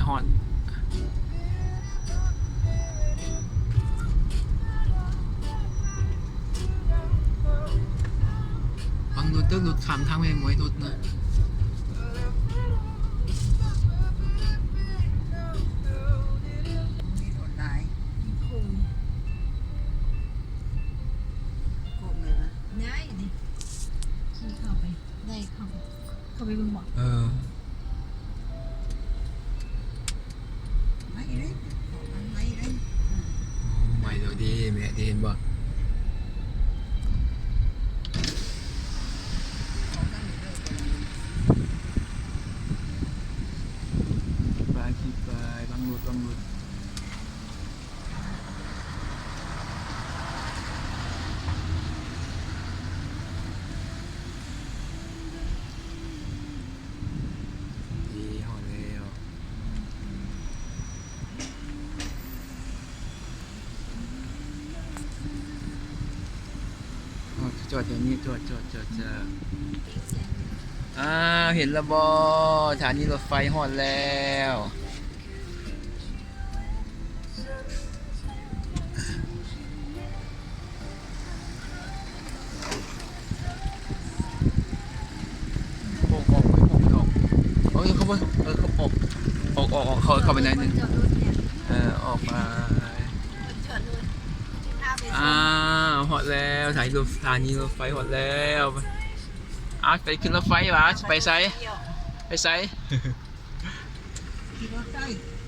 ຮອດ ບັງຫຼຸດເດີ ຫຼຸດຂ້າມທາງແມ່ນບໍ່ໃຫ້ຫຼຸດນະ. ມີລົດຫຼາຍ ມີໂຄ້ງ ໂຄ້ງເລີຍນະ. ໄດ້ນີ້ ຂີ່ເຂົ້າໄປ ໄດ້ເຂົ້າໄປ ເຂົ້າໄປເບິ່ງບໍ່? ເອີ ໄໝເດ້ ໄໝເດ້. ໂອ້ ໄໝໂລດເດ້ ແມ່ເດ້ ເຫັນບໍ່? ໄປ ຂີ່ໄປ ບັງຫຼຸດ ບັງຫຼຸດ. ເອີ ຮອດແລ້ວ ຮອດ ຈອດແຖວນີ້ ຈອດ ຈອດ ຈອດ ຈອດ. ອ້າວ ເຫັນແລ້ວບໍ່? ສະຖານີລົດໄຟຮອດແລ້ວ. ໂຄ້ງອອກ ໂຄ້ງອອກ ເອີ ເຂົ້າໄປ ເອີ ເຂົ້າ ອອກ ອອກ ອອກ ເຂົ້າ ເຂົ້າໄປໜ້ອຍໜຶ່ງ ເອີ ອອກໄປ. ອ້າວ ຮອດແລ້ວ ສະຖານີລົດ ສະຖານີລົດໄຟຮອດແລ້ວ. ອ້າວ ໄປຂຶ້ນລົດໄຟຫວາ? ໄປໃສ? ໄປໃສ? ຂີ່ລົດໄຟ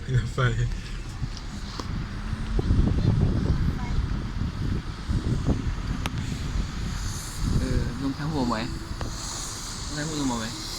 ຂີ່ລົດໄຟ ເອີ ລົງທາງຫົວໄໝ ລົງທາງຫົວໄໝ.